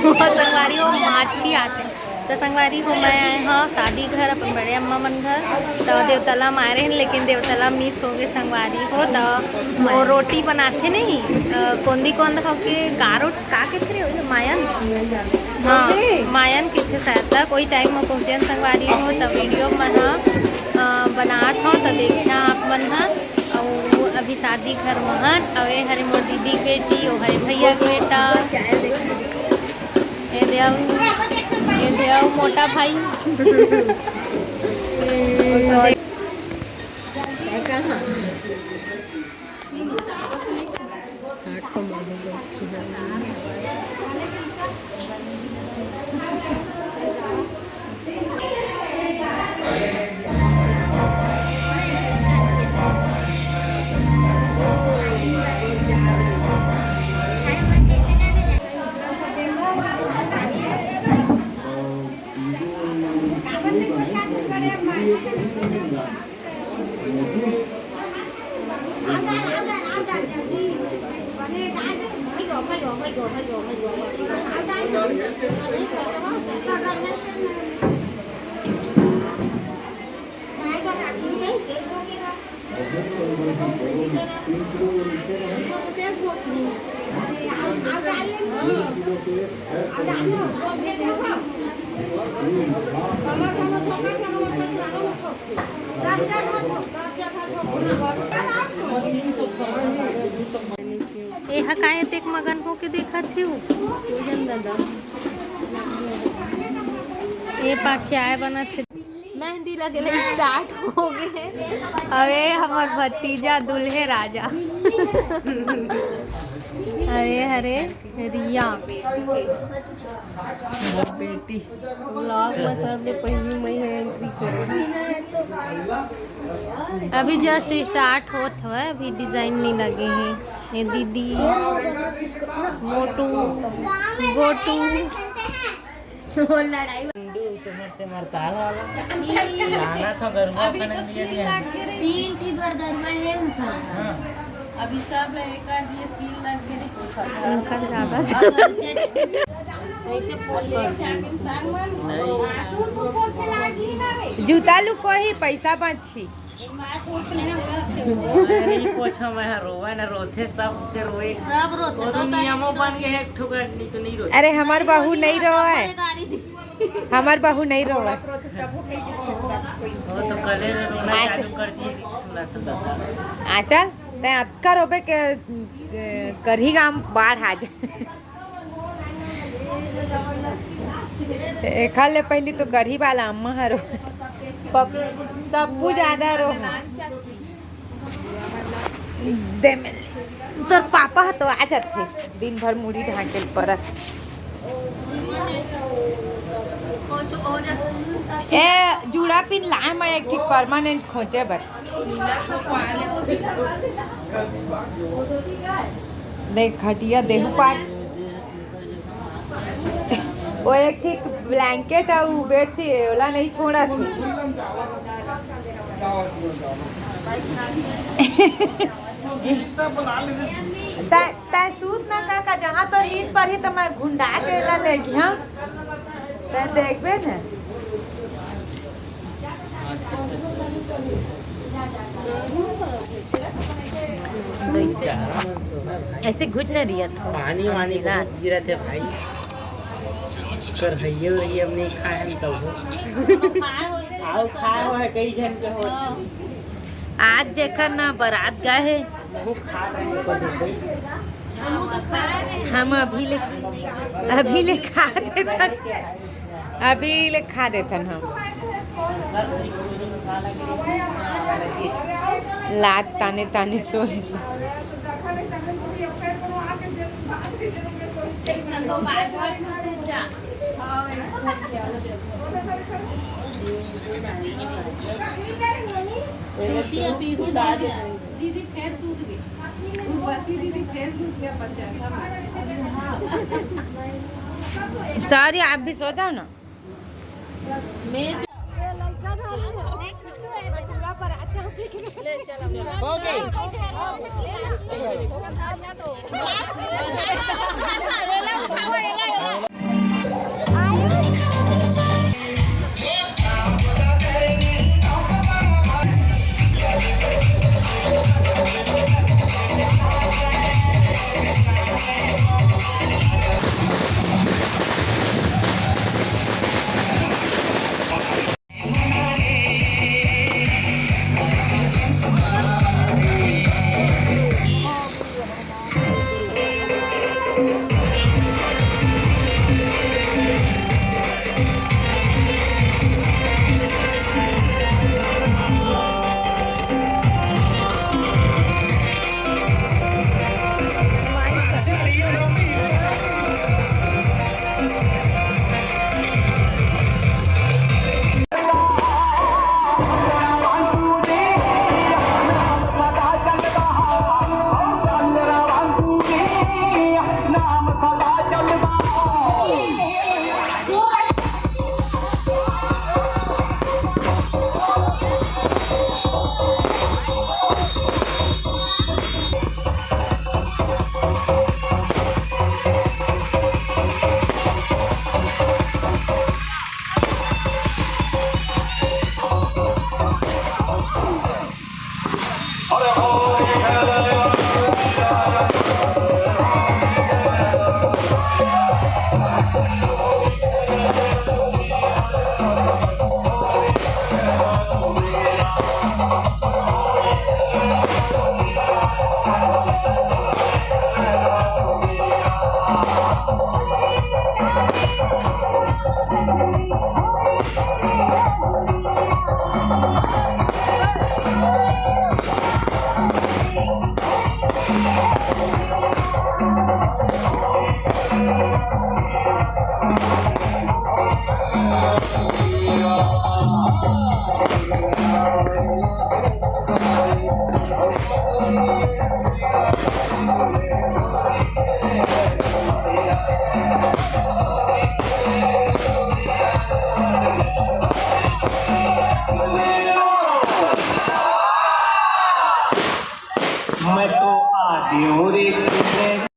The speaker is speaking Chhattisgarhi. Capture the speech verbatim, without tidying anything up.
वो संगवारी हो, माछी आथे। तो संगवारी हो, मैं आए हव शादी घर अपन बड़े अम्मा मन घर। तो देवतला म आए रहेन, लेकिन देवतला miss हो गए संगवारी हो। तो वो रोटी बनाथे नहीं, अ, कोंदी कोंद हो के गारो का कथे रे, मायन? हाँ, मायन कथे शायद। तक वही time में पहुँचे संगवारी हो, तो video में ह, अ, बनात हो, तो देखना आप मन ह। अउ अभी शादी घर में हन, अउ ए हरे मोर दीदी के बेटी, ओ हरे भैया के बेटा। ए दे अउ, ए दे अउ मोटा भाई। एहा काय एतेक मगन होके देखत हे? ए पार चाय बनत हे। मेहंदी लगे ले start हो गए। अरे हमर भतीजा दुल्हे राजा। अरे हरे रिया। मोर बेटी। Vlog में सबले पहली मैं ही entry करूँ। अभी just start होत हवय, अभी design नहीं लगे हे। ये दीदी, मोटू, गोटू। वो लड़ाई। तुम्हारे से मरता है वाला। लाना था गरुआ का नहीं लिया। तीन ठी भर गरुआ है उनका। हाँ। अभी सब एक आध ये सील लग गए, नहीं सूखा। उनका ज्यादा। जूता लुको ही, पैसा बची। मैं नहीं पोछा, मैं रोवा न रोथे, सब के रोए। सब रोथे, वो तो तो नियमो बन गए है, एक ठो कर, नहीं तो नहीं रोए। अरे, हमार बहू नहीं रोए। हमर बहू नहीं रोवे। वो तो कले रोना चालू कर दिए कि सुना था दादा। आचल, तैं अतका रोबे के, ए, करही गाम बाढ़ आ जाए। एखर ले पहली तो करही वाला अम्मा हरो। पप-, सब्बू ज्यादा रो। दे मिल। तोर पापा ह तो आ जाथे, दिन भर मुड़ी ढांके ल परत। ए, जूड़ा पिन लाए मैं एक ठिक permanent खोजे बर। देख, खटिया देहू पार। वो एक ठिक blanket अउ bedsheet ओला नहीं छोड़त हे। तै, तै सूत ना का, का जहाँ तो नींद पड़ही तो मैं घुंडा के ला लेगी, हाँ? तै देखबे ना। ऐसे, ऐसे घुट न रियत। पानी वानी अंधेरा। बहुत गिरत हे भाई। कर हइये रही, अब नहीं खाए हम तब। आओ खाए हुआ है कई जन के हो। आज जेखर ना बारात गा हे। बहुत खा रहे हैं। हम अभी ले, अभी ले खा देथन। अभी ले खा देथन हम। लात ताने ताने सोए से। दीदी, अभी हो जाएगा। दीदी, फेर सूत गई। उर्वशी दीदी फेर सूत गया, बच्चा। Sorry, आप भी सो जाओ ना। मैं ज- ले चल, अब। हो गई। मैं तो आदि हूँ रे।